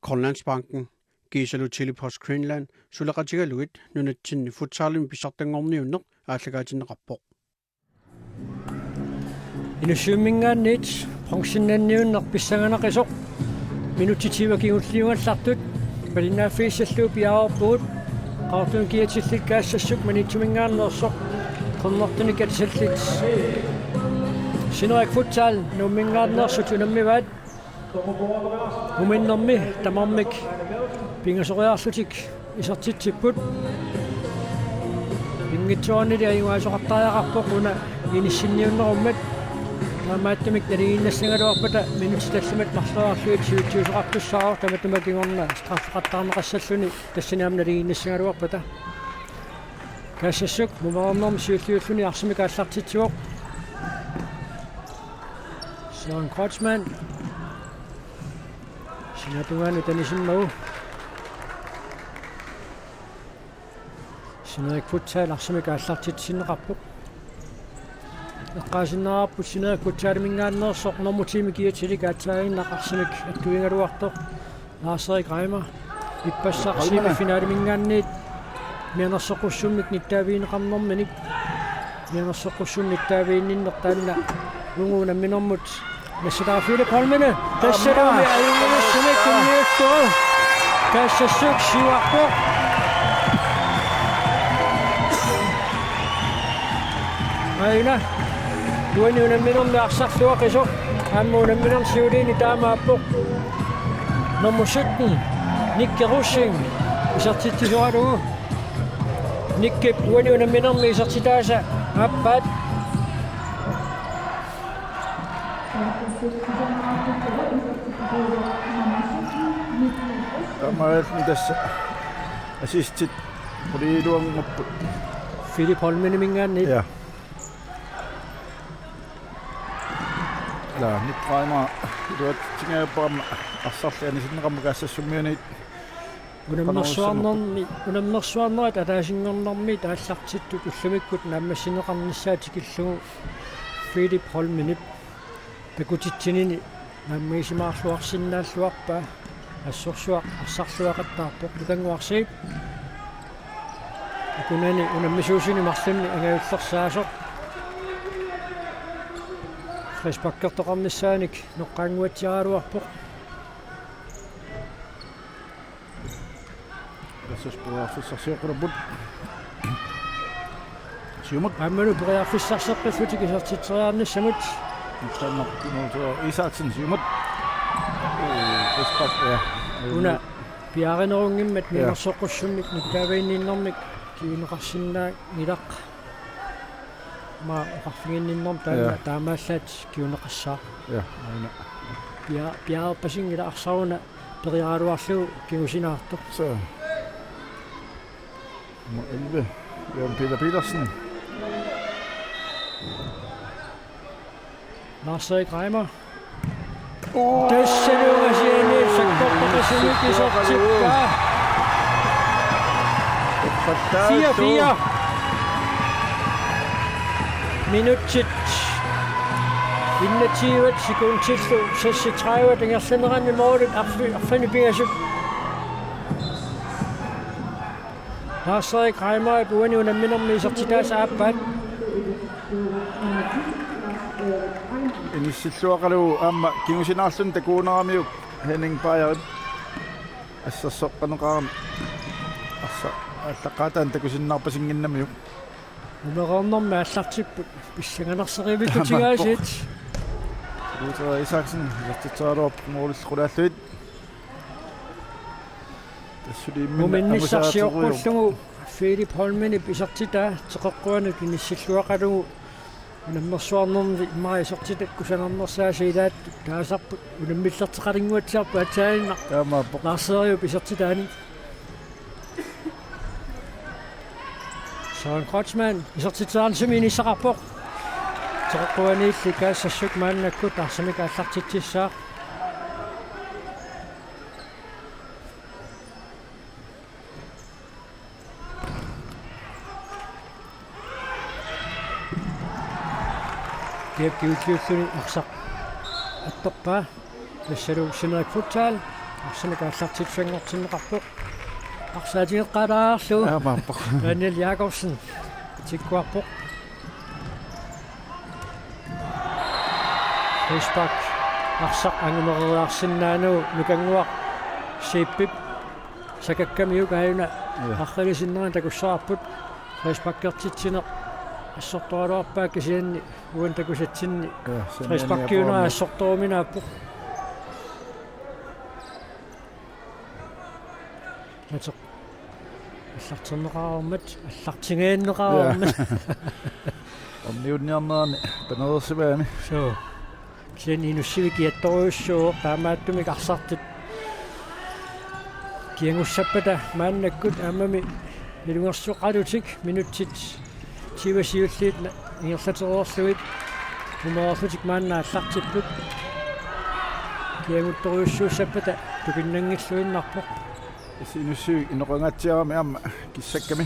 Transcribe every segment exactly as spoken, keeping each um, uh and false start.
Grønlandsbanken kiisalu Tele-Post Greenland suleqatigalugit nunatsinni futsalimi pissartanngorniunneq aallakaatinneqarpoq. Inussivimminngaanniit bronzennanniunneq pissanganaqissoq. Minutsit tyve kingulliugallartut malinnaaffigissallugu piareerpugut. Qaqortumi kiatillit Kaassassuk Maniitsuminngaanneersoq, Qernertunik atisallit Sinerik Futsal Nuumminngaanneersut unammivaat. Uminnermi tamarmik pingasoriarlutik isertitsipput. Pinngitsoornili ajugaasoqartariaqarpoq una inissinniunnerummat. Taamaattumik naligiinnassagaluarpata minutsit tallimat marloriarlugit sivitsiusoqartussaavoq, tamatuma kingorna straffeqattaarneqassalluni tassani aamma naligiinnassagaluarpata. Kaassassuk mumereernermi siulliulluni arsamik aallartitsivoq. Søren Kreutzmann. Sinaatungaanut tanisimmagu. Sinerik Futsal arsamik aallartitsisinneqarpoq. Eqqaasinnaavarput Sinerik Futsaliminngaanneersoq nummer ti-mi kiatilik aatsaaginnaq arsamik attuigaluartoq. Lars-Erik Reimer. Ippassaq Reimer. Semifinaleminngaanniit mianersoqqussummik nittaavigineqarnerminik. Mianersoqqussummik nittaaviginninneq taanna uunga unamminermut nassataavoq Filip Holmene. Tassaluumi Aamma. Ajunngilluinnartumik tunniussuu. Kaassassuk siuarpoq. Aina. Uani unamminermi arsarluaqisoq. Aamma unamminermi siuliini taamaappoq. Nummer sytten, Nikke Rosing, isertitsisoralugu. Nikkep uani unamminermi isertitaasa aappaat. Taamaalilluni tassa assistit quliiluanngupput. Filip Holmeniminngaanniit. Ja. Ila, Nick Reimer iluatsitsingajappoq aamma arsarli anisinneqarmat Kaassassumiunit. Unammersuarnermi, unammersuarnerit ataasinngornermiit aallartittut ullumikkut naammassineqarnissaat tikillugu Filip Holmenip takutitsinini naammagisimaarluarsinnaalluarpaa. Assorsuaq arsarluaqattaarpoq Nukannguaq Zeeb. Akunani unammisuusuni marlunni angajullersaasoq. Frisparkertoqarnissaanik noqqaannguatsiaraluarpoq. Tassa periarfissarsioqqilerput. Siumut. Aammalu periarfissarsioqqillutik isertitseriarnissamut. Nutsannaq Nuuto Isaksen siumut. Uu, frispark, ja. Una piaarinerunngimmat, ja, mianersoqqussummik nittaaviginninnermik kinguneqarsinnaanngilaq. Aamma oqarfiginninnermik taanna, ja, taamaallaat kinguneqassaaq. Ja, aana. Pia-, piareerpasinngilaq arsaq una periaraluarlugu kingusinaartoq. Så. Nummer elleve, Jørgen Peter Petersen. Lars-Erik Reimer. Uu! Tassalu Aasianni sakkortoqartumik isertippaa. Fire fire. Minutsit enogtyve sekundillu seksogtredive ingerlaneranni målit arfi-, arfineq-pingasut. Lars-Erik Reimerip uani unamminermi isertitaasa aappaat. Inissilluaqalugu aamma kingusinaarluni takuuneramiuk Henning Bajerip assersoqqaneqarami. Arsaq aallaqqaataani takusinnaarpasinnginnamiuk. Umereernermi aallartipput pissanganarsereevikkutigaasiit. Taamaappoq. Luther Isaksen isertitseraluarpoq målillu qulaallugit. Tassuliimminna muminnissarsioqqullugu Filip Holmenip isertitaa teqeqquanut inissilluaqalugu unammersuarnermi immaqa isertitat kusanarnersaasa ilaattut taasarput unammillerteqalinnguatsiarpoq aatsaannguaq. Taamaappoq. Lars-Eriup isertitaani. Søren Kreutzmann isertitseriarnissaminnissaqarpoq. Teqeqquaniilli Kaassassuk maannakkut arsamik aallartitsissaaq. Kiap kingulliulluni arsaq attorpaa. Tassalu Sinerik Futsal. Arsamik aallartittussanngortinneqarpoq. Arsaatigeqqaalaarlugu. Aamma aappoq. Daniel Jakobsen tikkuarpoq. Frispark arsaq angumereeriarsinnaanagu Nukannguaq Zeebip sakakkamiuk aajuna. Ja. Arrilisinnerani takussavarput. Frisparkertitsineq assortoraluarpaa kisianni uani takusatsinni. Ja, saniani frisparkiuna apuami. Assortoruminaappoq. Ateq. Allarterneqareermat, allartigineqareermat. Ja. Orniunniarnerani panereersimagami. Suu. Kisianni Inussivik kiattorujussuuvoq, taamaattumik arsartut kiagussappata maannakkut aammami ilungersuuqalutik minutsit tyve siulliit na-, ingerlatereerlugit umereerlutik maanna aallartipput. Kiaguttorujussuussappata tupinnanngilluinnarpoq. Inussivik inoqangaatsiarami aamma kissakkami.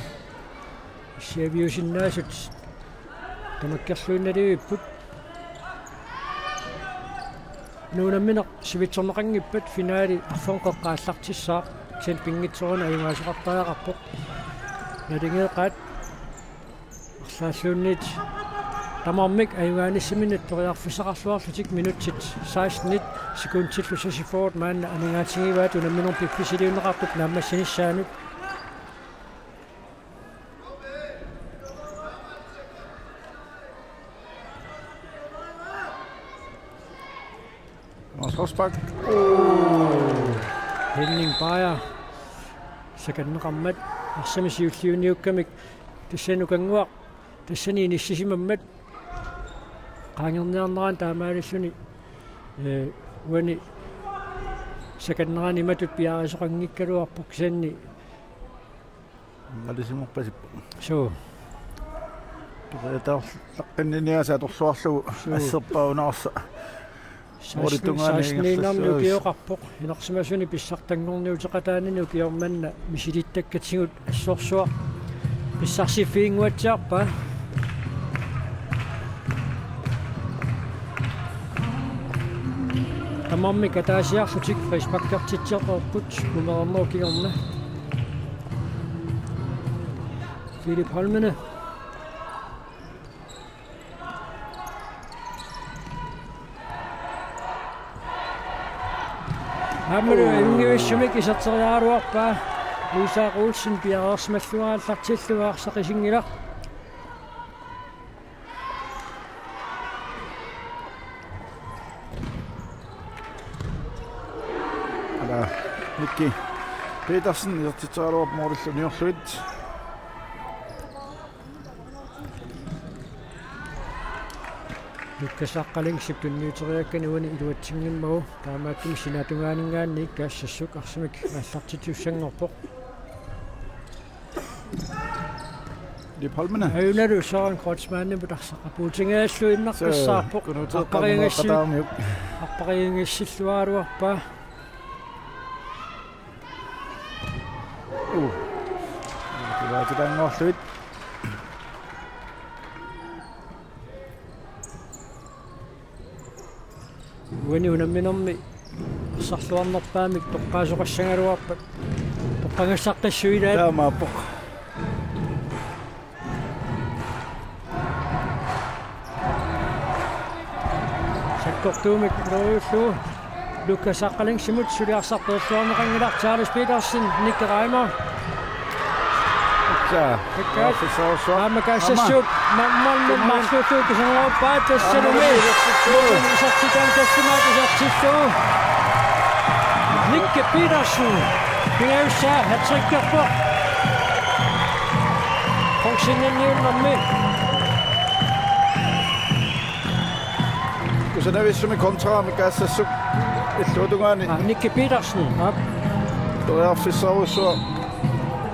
Issiaviusinnaasut tamakkerluinnalivipput. Unammineq sivitsorneqanngippat finale arfernup qeqqa aallartissaaq, kisianni pinngitsoorani ajugaasoqartariaqarpoq. Naligeeqaat arlaalluunniit tamarmik ajugaanissaminnut periarfissaqarluarlutik minutsit sekstenit sekundillu seksogfyrre maanna aningaatigivaat unamminermi piffissaliunneqartup naammassinissaanut. Magnus Rosbach. Henning Beyer. Sakanneqarmat arsamik siulliuniukkamik tassani Nukannguaq tassani inissisimammat qaangerniarnerani taamaalilluni, ee, uani sakannerani imatut piareesoqanngikkaluarpoq kisianni Aammalisimerpasippoq. Suu. Periataarlaqqinniniaasa atorluarlugu. Suu. Asserpaa una arsaq. Seksten, målitungaani seksten-iinnarmi ingerlassaavissaq. Ukioqarpoq. Inersimasuni pissartanngorniuteqataanini ukioq manna misilittakkatigut assorsuaq pissarsiffiginnguatsiarpaa. Tamarmik ataasiarlutik frisparkertitseqarput umereernerup kingorna. Philip Holmene. Aammalu ajunngivissumik iserteriaraluarpaa Isak Olsen piareersimallugu aallartillugu arsaq isinngilaq. Ala, Nicky Petersen isertitseraluarpoq målillu uniorlugit. Lukas Aqqalingip tunniuteriakkani uani iluatsinngimmagu, taamaattumik sinaatungaaninngaanniit Kaassassuk arsamik aallartittussanngorpoq. Philip Holmene. Ajunalu Søren Kreutzmannimut arsaq apuutigigalluinnaqqissaarpoq. Suu, Kunuuteeqqat Arpariagassi-, uneeqqataarmiuk. Arpariagassilluaraluarpaa. Uu. Kivaatitanngorlugit. Uani unamminermi arsarluarnerpaamik toqqaasoqassagaluarpat toqqagassaqqissuit ilaat. Taamaappoq. Sakkortuumik iluariullugu Lukas Aqqalingsimut suli arsaq peerluarneqanngilaq. Charles Petersen, Nick Reimer. Ikka. Ikka. Aamma Kaassassuk. Aamma. Mammannut marluuttut kisanngorpaat tassalumi. Aamma. Isertitaani tassumaat isertillugu. Nick Petersen. Pingajussaa hattrickerpoq. Qongsinnerniunnermi. Kusanavissumik kontraamik Kaassassuk illuatungaani. Aa, Nicky Petersen. Aap. Periarfissarujussuaq.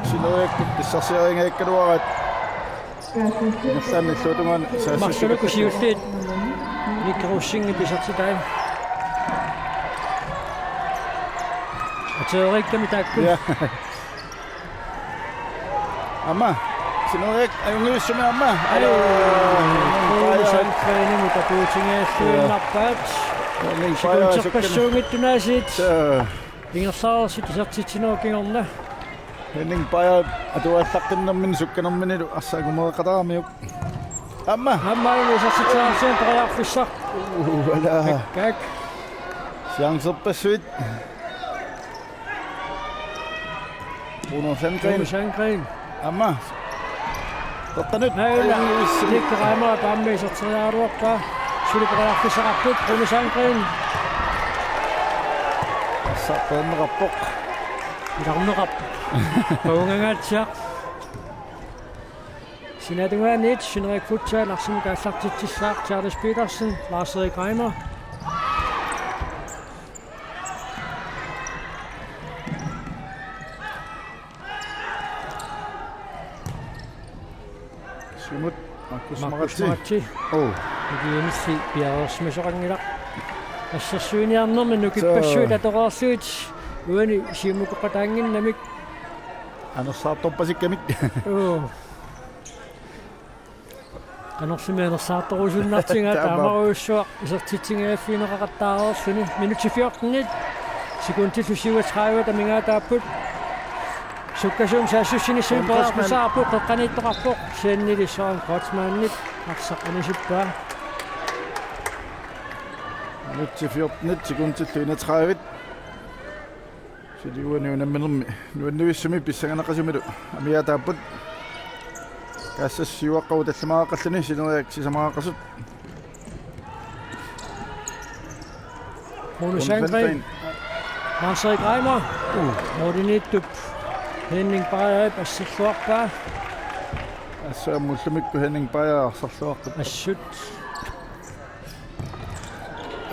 Sineriakkut pissarsiarigaluaraat. Ingerlaannaq illuatungaani saassussigalugu. Marluk siulliit. Nick Rosingip isertitai. Ateriikkami taakku. Ja. Aamma. Sineriak ajunngivissumik aamma. Aluu. Ole Sandgreenimut apuutigigalluinnarpaat. Ja. Sekunderpassuunngitsunaasiit. Suu. Ingerlareersut isertitsinerup kingorna. Henning Bager atuallaqqinnermini sukkanerminilu arsaq angumeriaqataaramiuk. Aamma. Aamma isertitsinerup periarfissaq. Uu, ala. Kak. Chancerpassuit. Bruno Sandgreen. Bruno Sandgreen. Aamma. Toqqanut. Aajuna. Nick Reimer taama iserteriaraluarpaa. Suli periarfissaqarpoq Bruno Sandgreen. Arsaq peerneqarpoq. Ilarneqarpoq. Paungangaatsiaq. Sinaatungaaniit Sønderjysk Futsal arsamik aallartitsissaaq Charles Petersen, Lars Erik Reimer. Siumut, Markus Markus Maratse. Maratse. Oh. Ikiinitsi piareersimasoqanngilaq. Assersuiniarnermi nukippassui. Soo. Tatorarsuit uani siumukoqataannginnamik. Anersaartorpasikkamik. Oh. Qanormi anersaartorusunnartigaa. Taama. Tamarujussuaq isertitsigaaffigineqaqattaareersuni. Minutsit fjortenit. Sekundillu syvogtredive amigaataapput. Sukkasuumik saassussinissamut Tom Kreutzmann. Periarfissaqarpoq, qeqqaniittoqarpoq. Kisiannili Søren Kreutzmannip arsaq anisippaa. Minutsit fjortenit, sekundillu enogtredive. Suli uani unamminermi nuannivissamik pissanganaqisumillu amigaataapput. Kaassassiuaqqagu tallimaaqqalluni sineriak sisamaaqqasut. Bruno Sandgreen. Sandgreen. Lars Erik Reimer. Uh. Målimiittup Henning Bagerip asserluarpaa. Assut aamma ullumikkut Henning Bager arsarluarpoq. Assut.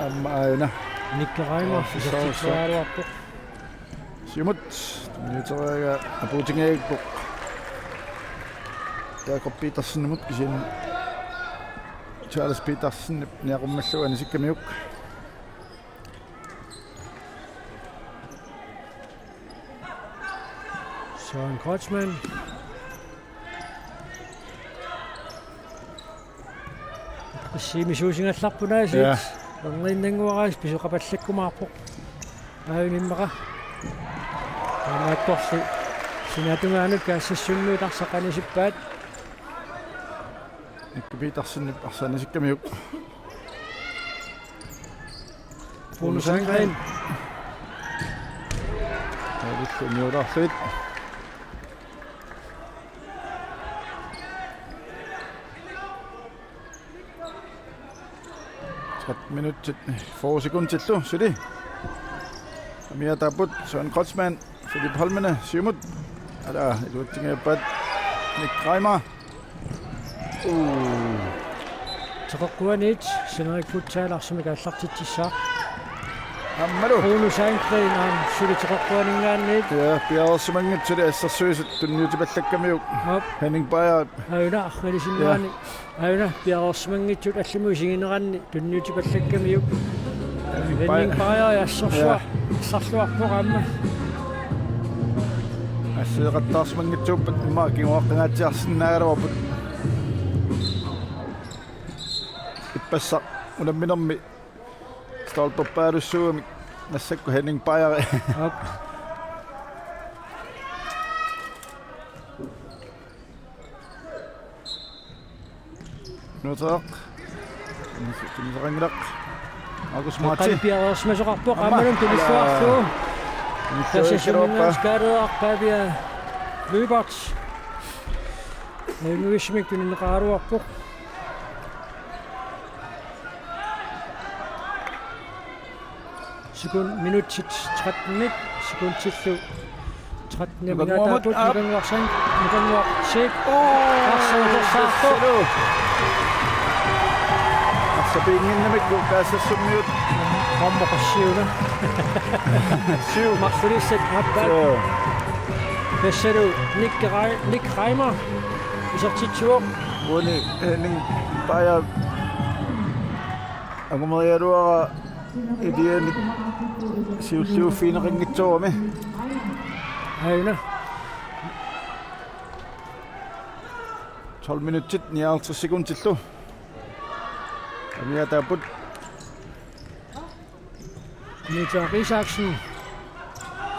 Aamma aajuna. Nick Reimer. Aa, isertitsiaraluarpoq. Siumut, tunniuteriaraa apuutingajappaa. Jakob Petersenimut kisianni Charles Petersen niaqummallugu anisikkamiuk. Søren Kreutzmann. Issiimisuusigallarput aasiit. Ja. Erniinnannguaraasiit pisoqapallakkumaarpoq. Aajuna immaqa. Taamaattorli sinaatungaanut Kaassassunniit arsaq anisippaat. Nick Petersenip arsaq anisikkamiuk. Bruno Sandgreen. Aavittu niulaarluit. Tretten minutsit, fyrre sekundillu suli. Amigaataapput Søren Kreutzmann, Philip Holmene, siumut. Ala, iluatsingajappaa Nick Reimer. Uu. Teqeqquaniit Sønderjysk Futsal arsamik aallartitsissaaq. Aammalu. Bruno Sandgreen aamma suli teqeqquaninngaanniit. Ja, piareersimanngitsoq suli assersuisut tunniutipallakkamiuk. Aap. Henning Bager. Aajuna arfinisinnaani. Ja. Aajuna piareersimanngitsut allamut isigineranni tunniutipallakkamiuk. Henning Bager. Henning Bager assersuaq. Ja. Arsarluarpoq aamma. Asseqattaarsimanngitsuuppat immaqa kinguaqqangaatsiarsinnaagaluarput. Ippassaq unamminermi stolperpaalussuugami massakkut Henning Bager. Aap. Nuuteq. Tunisaqanngilaq. Markus Maratse. Qanpiareersimasoqarpoq. Aamma. Aammalum tunilluarlugu. Ala. Tassasungaanskaareerpaa Pavia Lyberth. Najunngivissumik tunineqaraluarpoq. Sekund, minutsit trettenit, sekundillu trettenit. Nukannguamut, amigaataapput, aap. Nukannguaq Sand-, Nukannguaq Zeeb. Uu, arsaq utersaartoq. Tassalu. Arsaq piinnginnamikku Kaassassunniut. Aamma qassiuna. Syv. Marsulissat aappaat. Joo. Tassalu Nick Rei-, Nick Reimer. Isertitsivoq. Uani Henning Bager angumeriaraluaraa ilianik siulliuffigineqanngitsoorami. Aajuna. Tolv minutsit nioghalvtreds sekundillu. Amigaataapput. Niels Isaksen.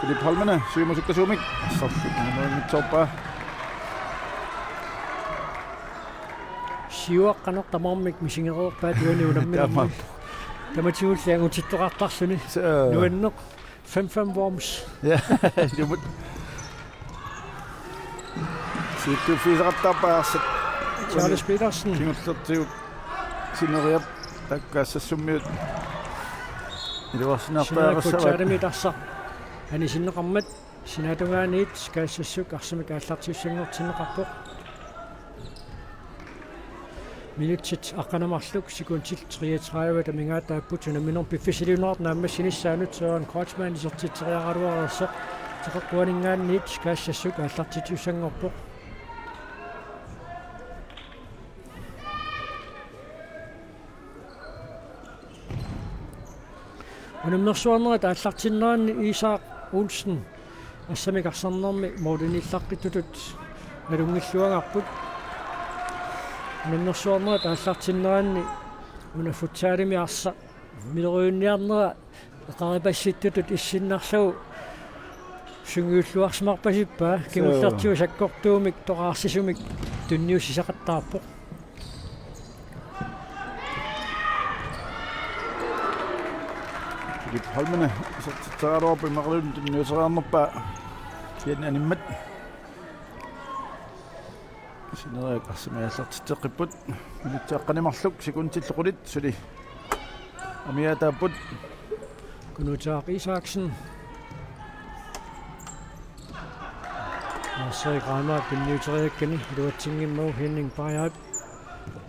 Philip Holmene, siumusukkasuumik. Sorlu, nuanngitsoorpaa. Siuaqqaneq tamarmik misigereerpaat uani unamminermi. Taama. Tamatigulli angutittoqartarluni. Soo. Nuanneq. Fem fem worms. Ja, ilumut. Siittuuffigisaqattaarpaa arsaq. Charles Petersen. Kingullertigut sineriak taakku Kaassassummiut. Iluarsinnarpaa. Sineriak arsaq. Futsalimi tassaq. Anisinneqarmat. Sinaatungaaniit Kaassassuk arsamik aallartiussanngortinneqarpoq. Minutsit aqqaneq marluk sekundit treogtredive amigaataapput unamminermi piffissaliunneqartoq naammassinissaanut. Søren Kreutzmann isertitseriaraluareersoq teqeqquaninngaanniit Kaassassuk aallartitsiussanngorpoq. Unammersuarnerit aallartinneranni Isak Olsen arsamik arsarnermi målimillaqqitutut nalunngilluagarput. Unammersuarnerit aallartinneranni una futsalimi arsaq miloriunniarnera eqaripassittutut issinnarlugu sungiulluarsimarpasippaa. Soo. Kingullertigut sakkortuumik toqaarsisumik tunniussisaqattaarpoq. Philip Holmene isertitseriaraluarpoq, imaluunniit tunniuteriarnerpaa kisianni animmat. Sineriak arsamik aallartitseqqipput. Minutsit aqqaneq marluk sekundillu qulit suli amigaataapput. Kunuutaaq Isaksen. Arsaq Reimer tunniuteriakkani iluatsinngimmagu Henning Bajap.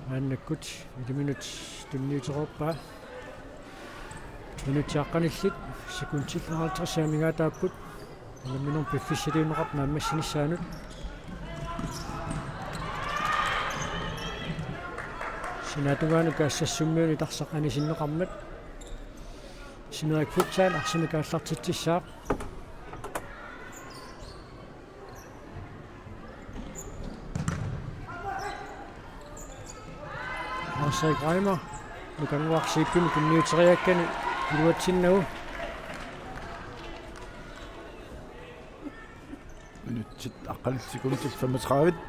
Maannakkut iliminut tunniutereerpaa. Minutsit aqqanillit sekundillu halvtreds amigaataapput. Unamminermi piffissaliunneqartoq naammassinissaanut. Sinaatungaanut Kaassassummiunit arsaq anisinneqarmat. Sineriak Futsal arsamik aallartitsissaaq. Arsaq Reimer Nukannguaq Zeebimut tunniuteriakkani iluatsinnagu. Minutsit aqqanillit sekundit femogtredive.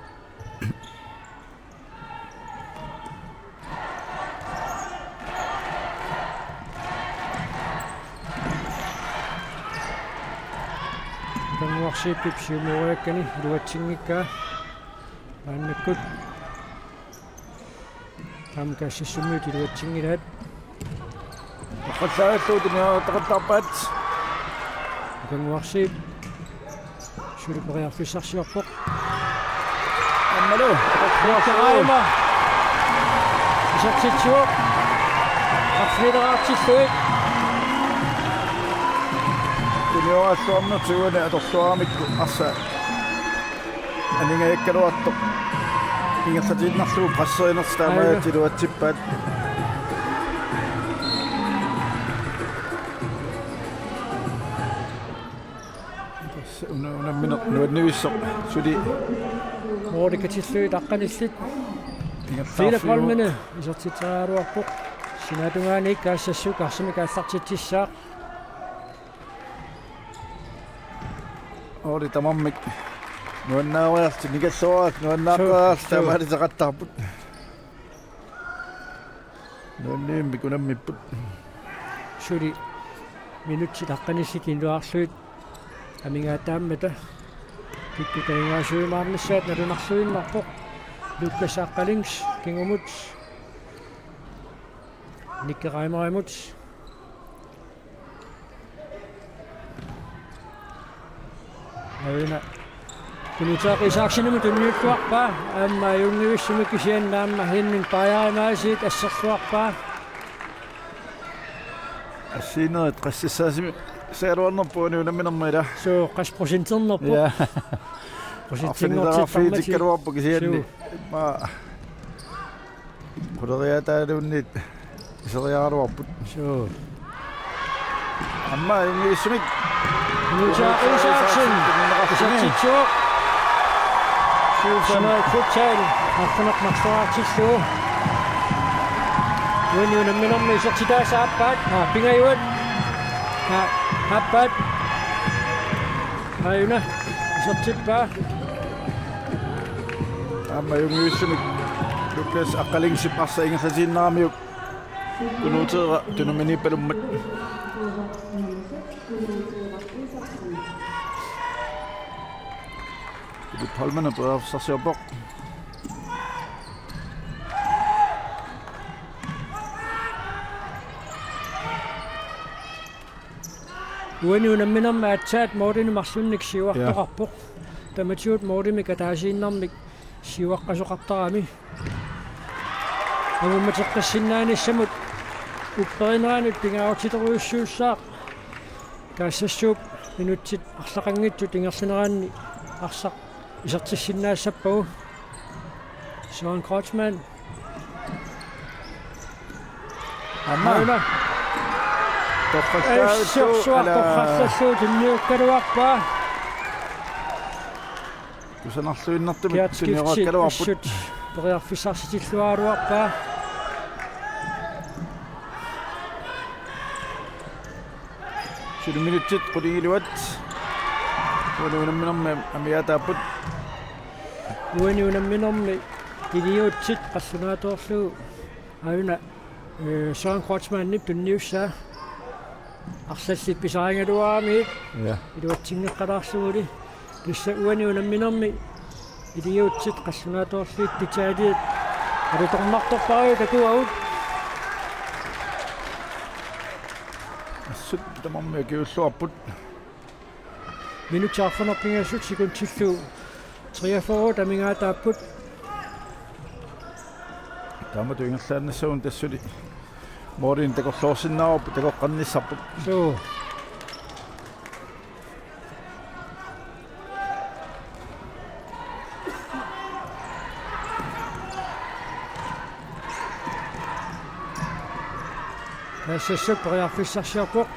Nukannguaq Zeebip siumoriakkani iluatsinngikkaa. Maannakkut taama Kaassassummiut iluatsinngilaat. Aqqallaarlugu tunniuteqattaarpaat. Nukannguaq Zeeb suli periarfissarsiorpoq. Aammalu. Reimer isertitsivoq. Arfinileraartillugit. Tunnioraalluarnertigut atorluaramikku arsaq aningajakkaluartoq ingerlatiinnarlugu presserinertik taamaattut iluatsippaat. Tassa una-, unammineq nuannivissoq suli. Måli katillugit aqqanillit. Ingerlaarfiuvoq. Philip Holmene isertitseriaraluarpoq. Sinaatungaaniit Kaassassuk arsamik aallartitsissaaq. Måli tamarmik nuannaariarlutik, nikalluariarlutik, nuannaaqqiariarlutik. Suu, suu. Taamaaliseqattaarput. Nuannivimmik unammipput. Suli minutsit aqqanillit iluarlugit amigaataammata kikkut aningaasaliimaarnissaat nalunarluinnarpoq. Lukas Aqqalings kingumut. Nikke Reimerimut. Aana Kunuutaaq Isaksenimut tunniulluarpaa, aamma ajunngivissumik kisianni aamma Henning Bajarimut aasiit asserluarpaa. Assigiinnerit qassit saasimi sagaluarnerput uani unamminermi, ilaa? Suu, qassit procenternerput. Ja. Procentinngortipparmati. Arfinileraarfigitikkaluarpoq kisianni. Suu. Immaqa quleriaataaluunniit iseriaraluarput. Suu. Aamma ajunngivissumik. Kunuutaaq Isaksen. Isertitsivoq. Syv fem. Sineriak Futsal arfineq-marloriartillugu. Uani unamminermi isertitaasa aappaat. Aa, pingajuat. Aa, aappaat. Aajuna isertippaa. Aamma ajunngivissumik Lukas Aqqalingip arsaq ingerlatiinnaramiuk Kunuuteera tunuminiippalummat. Philip Holmene periarfissarsiorpoq. Uani unamminermi aatsaat målimik marlunnik siuartoqarpoq. Tamatigut målimik ataasiinnarmik siuaqqasoqartarami. Angummateqqissinnaanissamut upperineranut pingaaruteqarujussuussaaq. Kaassassooq minutsit arlaqanngitsut ingerlaneranni arsaq isertissinnaassappagu. Søren Kreutzmann. Aamma. Aajuna. Torrallallugu, issorsuaq ala. Torrallallugu tunniukkaluarpaa. Kusanarluinnartumik Gert Skifte tunioraakkaluarput. Assut periarfissarsitilluaraluarpaa. Suli minutsit qulingiluat. Uani unamminermi amigaataapput. Uani unamminermi iliuutsit qallunaatoorlugu. Aajuna, eh, Søren Kreutzmannip tunniussaa. Arlallit pisarigaluaramiuk. Ja. Iluatsinngeqqalaarluguli. Tassa uani unamminermi iliuutsit qallunaatoorluit detaljiit alutornartorpariuk takuagut. Assut tamarmik akiulluarput. Minutsit arfineq-pingasut sekundillu treogfyrre amigaataapput. Taamatut ingerlaannassagunarpoq tassuli. Målinik takorloorsinnaavarput, takoqqaarnissarput. Suu. Kaassassooq periarfissarsiorpoq.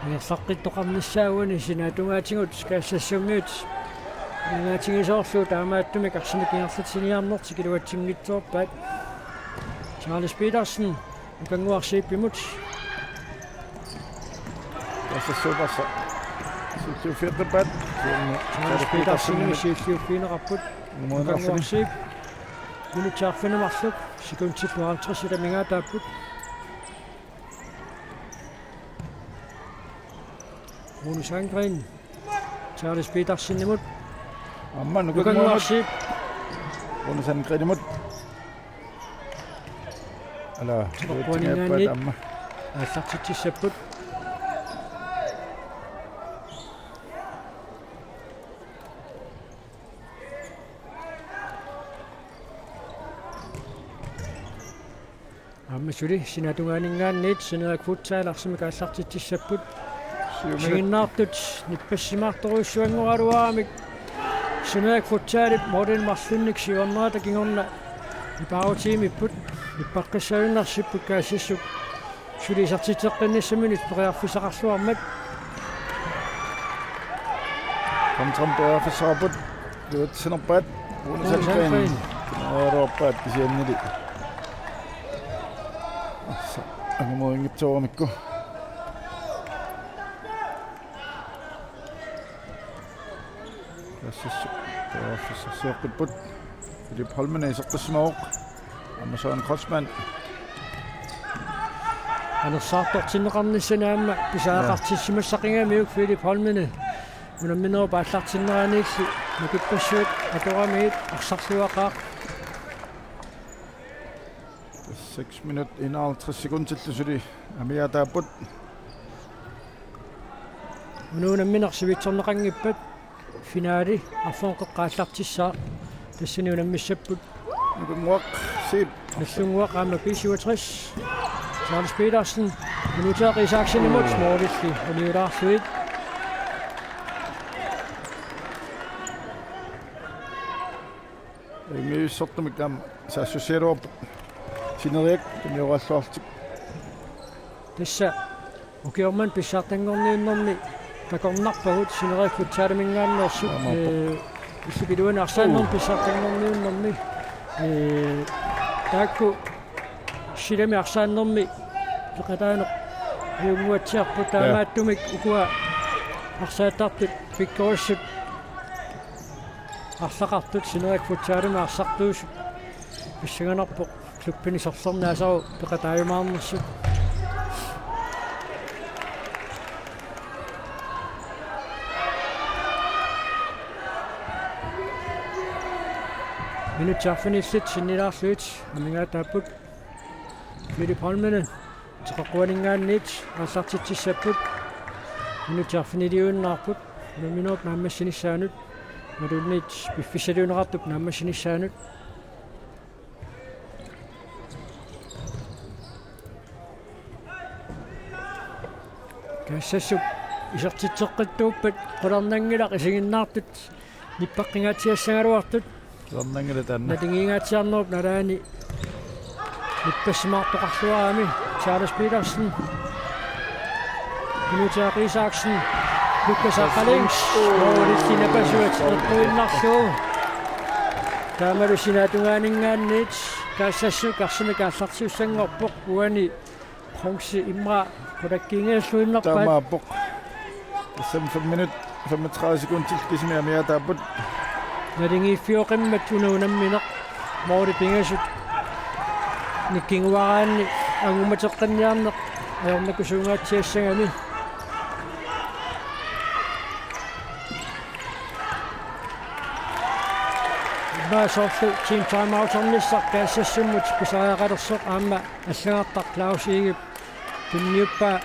Ingerlaqqittoqarnissaa uani sinaatungaatigut Kaassassumiut. Ingaatigisoorlu taamaattumik arsamik ingerlatsiniarnertik iluatsinngitsoorpaat. Charles Petersen, Nukannguaq Zeebimut. Kaassassuup arsaq siulliuffigeqqippaat. Charles Petersenimit siulliuffigineqarput. Nukannguaq Zeeb. Minutsit arfineq-marluk sekundillu halvtreds amigaataapput. Rune Sandgren. Charles Petersenimut. Aamma Nukannguaq Zeeb. Rune Sandgrenimut. Ala, Nukannguaq Zeeb aamma. Aallartitsissapput. Aamma suli sinaatungaaninngaanniit Sineriak Futsal arsamik aallartitsissapput. Siumut. Isiginnaartut nippassimaartorujussuanngoraluaramik Sineriak Futsalip målinik marlunnik siuarnerata kingorna nipaarutigiumaarput. Nippaqqissagunarsipput Kaassassooq suli isertitseqqinnissaminut periarfissaqarluarmat. Kontramik periarfissaqarput. Iluatsinerpaat. Rune Sandgren. Rune Sandgren. Kinaaruarpaat kisiannili. Assa, angamorinngitsoormikku. Kaassassooq periarfissarsiorput. Philip Holmene iseqqissimavoq. Aamma Søren Kreutzmann. Anersaartortinneqarnissani aamma pisariaqartissimassaqigamiuk Philip Holmene. Unamminerup aallartinneraniilli makippassuit atoramiit arsarluaqaaq. Seks minut enoghalvtreds sekundillu suli amigaataapput. Una unammineq sivitsorneqanngippat finale arfernup qeqqa aallartissaaq. Tassani unammissapput Nukannguaq Zeeb. Nagdlunguaq aamma B syvogtres. Charles Petersen. Minuteeq Isaksenimut målilli uniulaarlugu. Ingiussortumik aamma saassussigaluarput Sineriak tunioraluarlutik. Tassa ukioq manna pissartanngorniunnermi takornarpagut Sineriak Futsaliminngaanneersut. Aamma. Ee, Illup iluani arsaannermi pissartanngorniunnermi. Ee, taakku silami arsaannermi peqataaneq ajunnguatsiarput. Taamaattumik ukua arsaattartut pikkorissut arlaqartut Sineriak Futsalimi arsartuusut pissanganarpoq klubbini sorlerni asaru peqataajumaarnersut. Minutsit arfinillit sinnilaarlugit amigaataapput. Philip Holmene teqeqquaninngaanniit aallartitsissapput. Minutsit arfiniliuinnaarput. Unamminerup naammassinissaanut imaluunniit piffissaliunneqartup naammassinissaanut. Kaassassuk isertitseqqittuuppat qularnanngilaq isiginnaartut nippaqqingaatsiassagaluartut. Qularnanngilaq taanna. Naligiingaatsiarnerup nalaani nippassimaartoqarluarami Charles Petersen. Kunuta Isaksen. Lukas Aqqalings. Målip sinapasuat eqquinnarlugu. Taamalu sinaatungaaninngaanniit Kaassassuk arsamik aallartiussanngorpoq uani Pronksi immaqa qulakkiinngilluinnarpaat. Taamaappoq. Tassami fem minut, femogtredive sekundit kisimi amigaataapput. Naligiiffioqimmat una unammineq. Målip pingasut nikkinguaraanni angumateqqinniarneq ajornakusuungaatsiassagami. Immaqa soorlu team timeouternissaq Kaassassummut pisariaqalersoq aamma allagartaq Claus Egedep tunniuppaa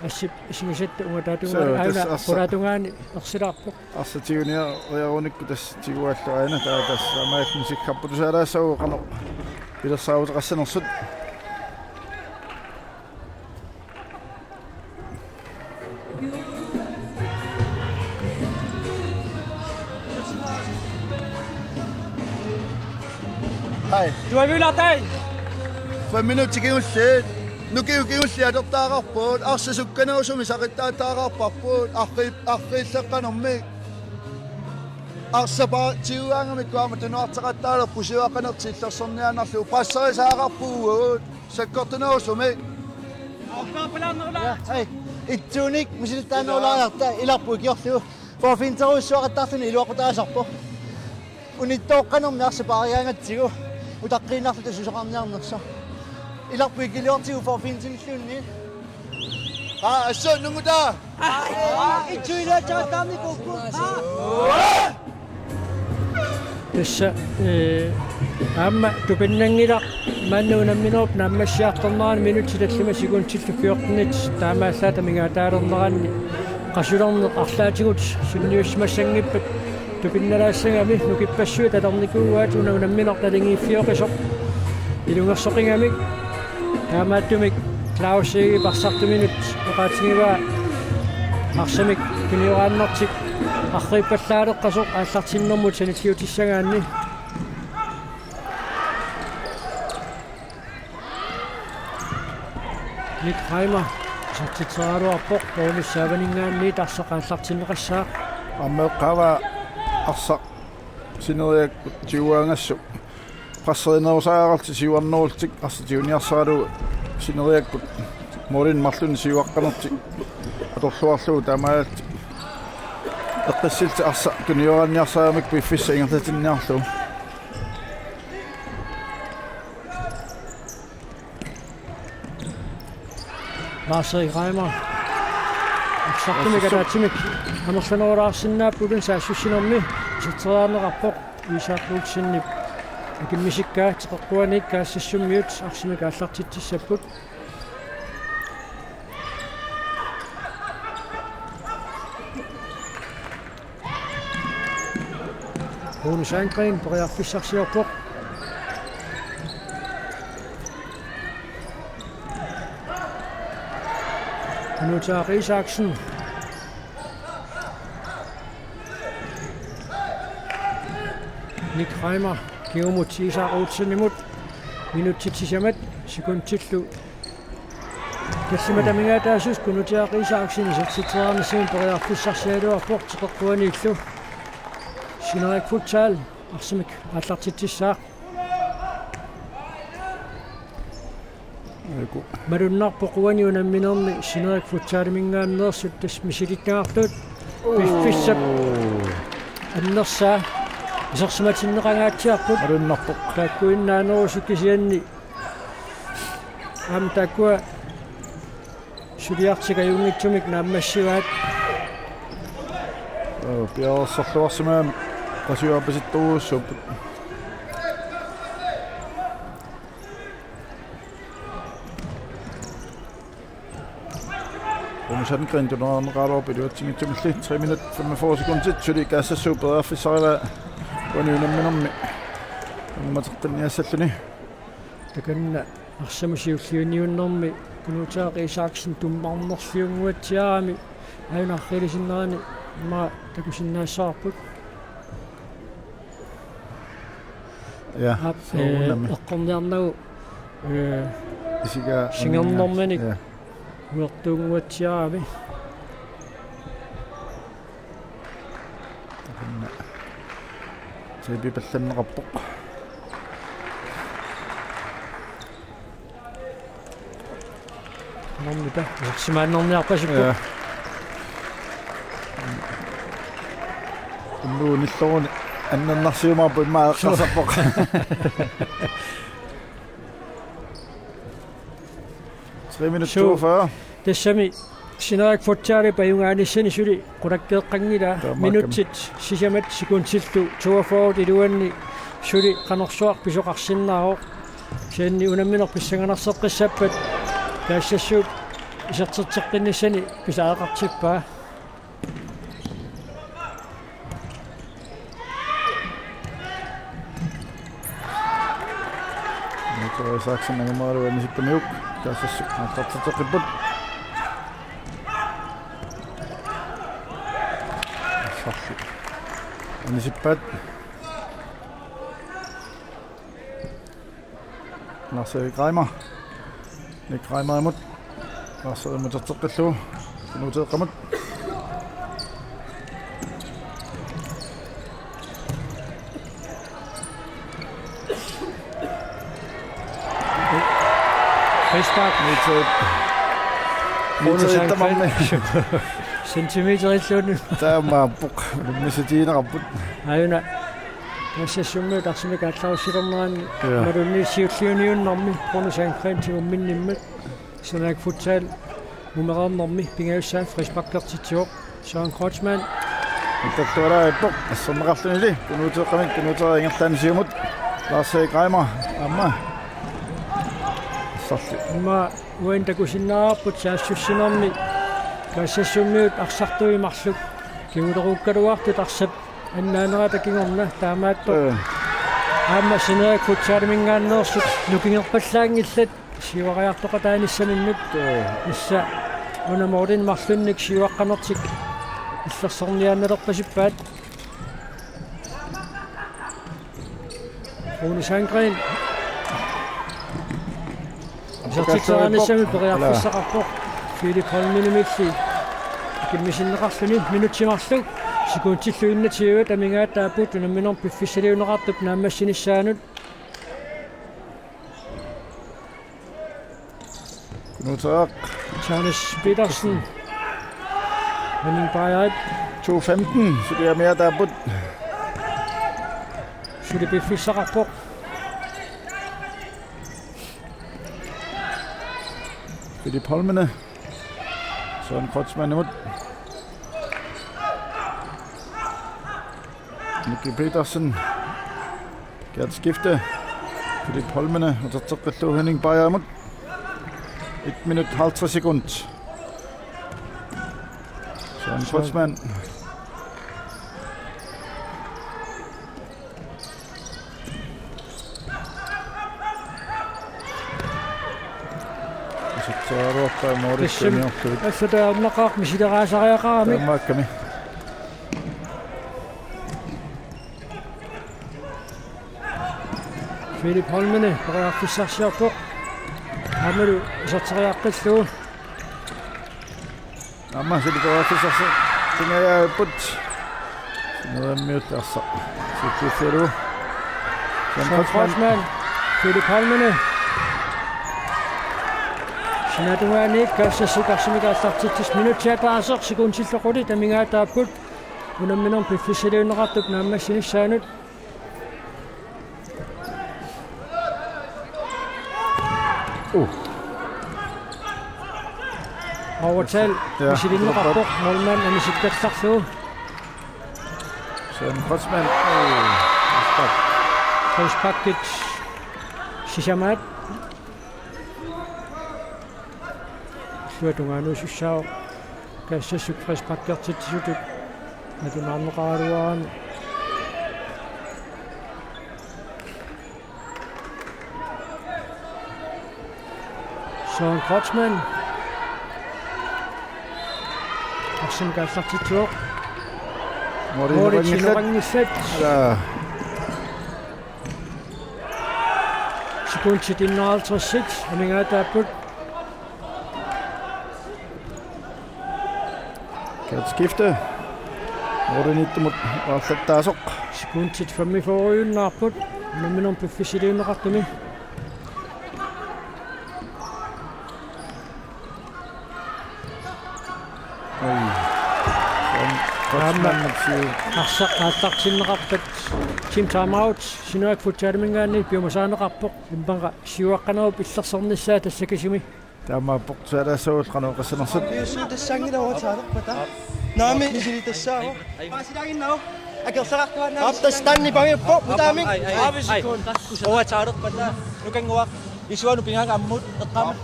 assip isigisatta ungataatigut. Suu, aana tassa arsa-, qulaatungaani ersilaarpoq. Arsaq tiguniarunikku tassa tiguallu aana taava tassa aamma musikkarput tusaalaassavut qanoq pilersaaruteqassanersut. Hej. Du har vi lagt dig. Fem minutsit kingulliit. Nukiup kingulliit atortariaqarput. Arsaq sukkanerusumik saqittariaqarparput. Arriit-, arriilleqqanermik. Arsaq pa-, tigugaangamikku aamma tunuarteqattaalerpoq siuaqqanertik illersorniaannarlugu. Presserisaaqarpugut. Sakkortunerusumik. Ja, hej. Ittuunik misilittaanerulaariarta ilarput ikiorlugu. Forfinterujussuaqattaarluni iluaqutaasarpoq. Unittooqqanermi arsaq paarigaangatsigu. Utaqqiinnarluta susoqarniarnersoq. Ilarput ikiliortigu forfintinilluunniit. Aa, assut nungutaa. Itsuilaatsaataami kukku. Tassa, ee, aamma tupinnanngilaq maanna unamminerup naammassiartornerani minutsit tallimat sekundillu fjortenit taamaallaat amigaataalerneranni qasulerneq arlaatigut sunniussimassanngippat tupinnalaassagami nukippassuit alernikuuaat una unammineq naligiiffioqisoq ilungersoqigamik. Taamaattumik Claus Egedep arsartuminut oqaatigivaa arsamik tunioraannartik arriippallaaleqqasoq aallartinnermut sanilliutissagaanni. Nick Reimer isertitseriaraluarpoq, Poulus Saavaninngaanniit arsaq aallartinneqassaaq. Aamma eqqaavaa arsaq sineriakkut tigugaangassuk. Presserinerusariaqarlutik siuarnerullutik arsaq tiguniarsaralugu sineriakkut målinik marlunnik siuaqqanertik atorluarlugu taamaalillutik eqqissillutik arsaq tunioraanniarsarigamikku piffissaq ingerlatinniarlugu. Lars Erik Reimer. Arsartumik ataatsimik amerlanerulaarsinnaapput saassussinermi iserteriarneqarpoq. Isak Olsenip akimmisikkaa teqeqquaniit Kaassassummiut arsamik aallartitsissapput. Rune Sandgren periarfissarsiorpoq. Kunuta Isaksen. Nick Reimer kingumut Isak Olsenimut. Minutsit sisamat sekundillu tallimat amigaataasut Kunuta Isaksen isertitseriarnissamut periarfissarsiaraluarpoq teqeqquaniillu. Sinerik Futsal arsamik aallartitsissaaq. Aiku. Malunnarpoq uani unamminermi Sinerik Futsaliminngaanneersut tassa misilittagartut. Oo. Piffissap annersaa isersimatinneqangaatsiarput. Malunnarpoq. Taakkuinnaanerusut kisianni aamma taakkua suliartik ajunngitsumik naammassivaat. Joo, piareersarluarsimagami Qasigiannguaq pisittuussuupput. Rune Sandgreen tuneerneqaraluarpoq iluatsinngitsumilli. Tre minut femogfyrre sekundit suli Kaassassooq periarfissarivaa uani unamminermi angumateqqinniassalluni. Takanna arsamut siulliunniunnermi Kunuuteaq Isaksen tummarnerliunnguatsiarami aajuna arriilisinnerani immaqa takusinnaassavarput. Ja, aap, soorunami. Ee, eqqorniarnagu, ee, isiga singernermanik, ja, uertuunnguatsiarami. Takanna. Taipipallanneqarpoq. Normita, isersimaannarniarpasippoq. Ja. Unnuunilluunniit annernarsiumaarpoq immaqa eqqarsarpoq. Tre minut. Suu. Toogfyrre. Tassami Sinerik Futsalip ajugaanissani suli qulakkeeqqanngilaa. Taamaakkami. Minutsit sisamat sekundillu toogfyrre iluanni suli qanorsuaq pisoqarsinnaavoq. Kisianni unammineq pissanganarseqqissappat Kaassassooq isertitseqqinnissani pisariaqartippaa. Kunuuteq Isaksen angumeriarlugu anisikkamiuk Kaassassooq aallartitseqqipput. Arsarlu anisippaat. Lars-Erik Reimer. Nick Reimerimut. Lars-Erik muterteqqillugu. Kunuuteeqqamut. Frispark. Niitseet. Rune Niitseet Sandgreen. Tamarmi. Centimeterilluunniit. Taamaappoq. Unammisutigineqarput. Aajuna. Kaassassummiut arsamik aallarussilernerani. Ja. Malunnarpoq siulliunniunnermi Rune Sandgreen tigumminnimmat. Sinerik Futsal mumereernermi pingajussaa frisparkertitsivoq Søren Kreutzmann. Utattualaarpoq asserneqarlunili Kunuuteeqqamik, Kunuuteeqqap ingerlaannaq siumut Lars-Erik Reimer aamma. Arsarlu. Aamma uani takusinnaavarput saassussinermi Kaassassummiut arsartuit marluk kinguleruukkaluartut arsap annaanerata kingorna taamaattoq. Ee. Aamma Sinerik Futsaliminngaanneersut nukingerpallaanngillat siuariartoqataanissaminnut. Ee. Tassa una målinik marlunnik siuaqqanertik illersorniaannalerpasippaat. Rune Sandgreen. Isertitseriarnissamut periarfissaqarpoq. Filip Holmenimilli akimmisinneqarluni minutsit marluk sekundillu enogtyve amigaataapput unamminermi piffissaliunneqartup naammassinissaanut. Kunuuteeqqap. Charles Petersen. Henning Bajarit. To femten, suli amigaataapput. Suli piffissaqarpoq. Filip Holmene. Søren Kreutzmannimut. Nicky Petersen. Gert Skifte. Filip Holmene uterteqqillugu Henning Bajarimut. Et minut halvtreds sekund. Søren Kreutzmann. Isertitseriarluarpaa målip. Tassami. Saniorlugit. Assataarnaqaaq misileraasariaqarami. Taamaakkami. Filip Holmene periarfissarsiorpoq. Aammalu iserteriaqqillugu. Aamma suli periarfissarsiorfigigaluarput. Nuummiut arsaq. Sukkiussialu. Søren Søren Kreutzmann. Kreutzmann. Philip Holmene. Sinaatungaaniit Kaassassut arsamik aallartitsisut, minutsit ataaseq sekundillu qulit amigaataapput unamminermi piffissaliunneqartup naammassinissaanut. Uh. Overtal. Ja, misilinneqarpoq, målmand anisikkallarlugu. Søren Kreutzmann. Oh, stop. Frisparkit sisamaat. Illuatungaanut sussaavoq Kaassassut frisparkertitsisutut nalunaarneqaraluaraanni. Søren Kreutzmann. Arsamik aallartitsivoq. Målip inoqanngillat. Målip inoqanngillat. Ala. Sekundit enoghalvtreds amigaataapput. Kært skifte. Målimiittumut aallartaasoq. Sekundit femogfyrreunnaarput unamminermi piffissaliunneqartumi. Oj. Aamma. Kreutzmann. Arsaq aallartinneqarpat. Team timeout. Sineriak Futsaliminngaanniit piumasaaneqarpoq. Imaappoq siuaqqanerup illersornissaa tassa kisimi. Taamaappoq, suaalaassuugut qanoq oqassanersut. Piussuut tassaanngilaq overtalerpata. Naamik misilitassaavoq. Paasilaanginnau. Akerlaqartuaannaa. Aap, tassa taanna nipangiuppoq, mutaamik. Ai, ai, ai. Overtalerpata. Overtalerpata. Nukannguaq. Isuanut pingaangammut. Eqqaamut.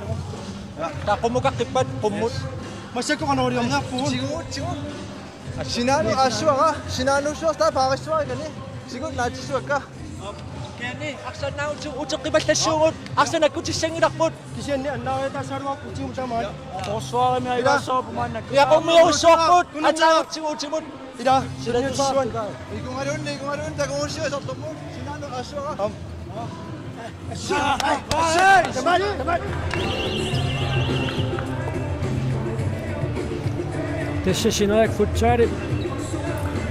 Taava qummukaqqippat, qummut. Massakkut qanoq iliorniarpugut. Tigu, tigu. Sinaanut aassavara, sinaanut suortaa paarissavara kani. Sigut naatsissavakka. Kani, arsaq nautsu uteqqipallassuugut, arsaq nakkutissanngilarput. Kisianni annaariataassaagaluarput tium tamaat. Forsvarimi aivaassoorup maanna. Ja, qummiorussuarput, annaartigut utimut. Ila, sinnatussuan. Ikumaluunniit, ikumaluunniit, takugussiuk sortumut, sinaanut aassavara. Am. Tassa Sineriak Futsal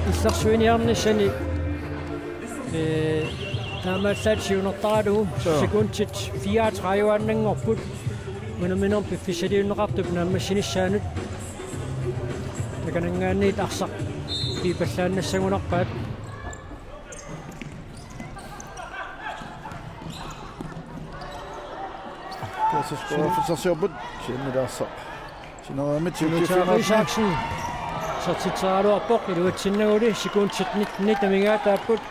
illersuiniarnissani, ee, taamaallaat siunertaralugu. Suu. Sekundit fireogtredive-annanngorput unamminermi piffissaliunneqartup naammassinissaanut. Takananngaanniit arsaq piipallaannassagunarpaat. Kaassaskua fusarsiorput, siammilaarsa. Sineriammi Timothy Isaksen. Isaksen. Isertitseraluarpoq iluatsinnaguli, sekundit nittenit amigaataapput.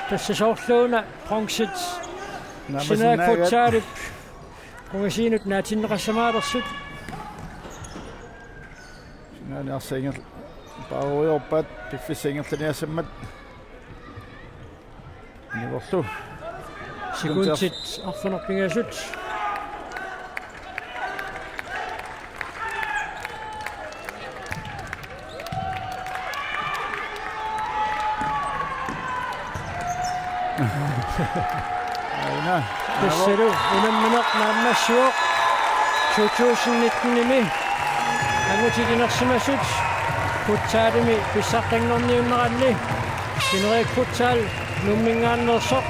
Tassa soorluuna bronzit. Naammassinnaagat. Sineriak Futsalip qungasiinut naatinneqassamaalersoq. Sinaani arsaq ingerl-, paarujoorpaat, piffissap ingerlaniassammat. Niuerlu. Sekundit arfineq-pingasut. Aina. Tassalu unammineq naammassivoq to tusind nitten-imi angutit inersimasut futsalimi pissartanngorniunneranni Sineriak Futsal Nuumminngaanneersoq.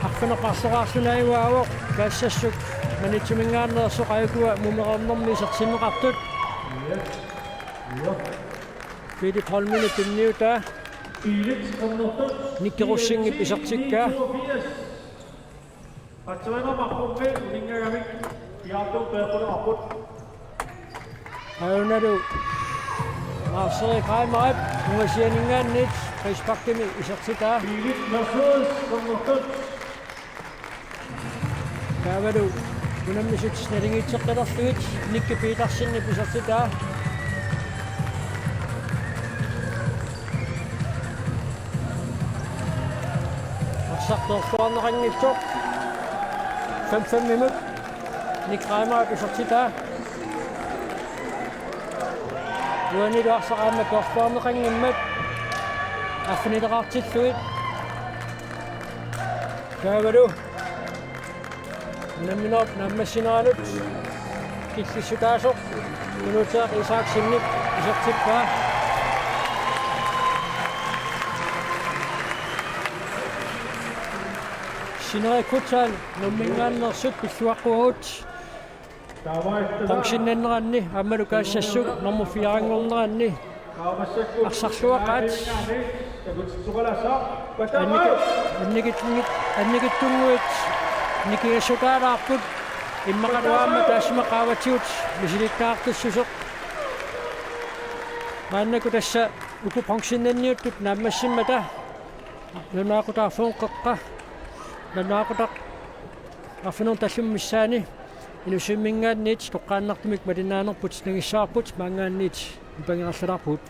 Arfineq-marloraarluni ajugaavoq Kaassassuk Maniitsuminngaanneersoq, aajukua Mumereernermi isertinneqartut. Philip Holmini tunniutaa. Nikke Rosingip isertikkaa. Ajunalu Lars-Erik Reimerip ungasianinngaanniit frisparkimi isertitaa. Taavalu unammisut naligiitseqqilerlugit Nikke Petersenip isertitaa. Arsaq toorluarneqanngitsoq. Fem-femimut Nick Reimerip isertitaa. Uanilu arsaq aamma toorluarneqanngimmat arfinileqartillugit. Taavalu unamminerup naammassineranut killissutaasoq. Minutaq Isaksenip isertippaa. Sineriak Futsal Nuumminngaanneersut pilluaqquagut. Bronzenneranni aammalu kaassassuk nummer fire-nngorneranni arsarluaqaat. Annikit-, annikitsunnguit, annikitsunnguit nikingassutaalaarput, immaqalu aamma taassuma qaavatigut misilittagartussuseq. Maannakkut tassa uku bronzennanniuttut naammassimmata nalunaaqutaq arfineq-qeqqa, nalunaaqutaq arfineq-tallumi missaani Inussivimminngaanniit toqqaannartumik malinnaanerput nangissavarput, maanngaanniit nipangerallalaarpugut.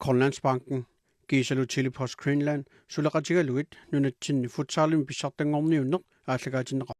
Grønlandsbanken kiisalu Tele-Post Greenland suleqatigalugit nunatsinni futsalimi pissartanngorniunneq aallakaatinneqarpoq.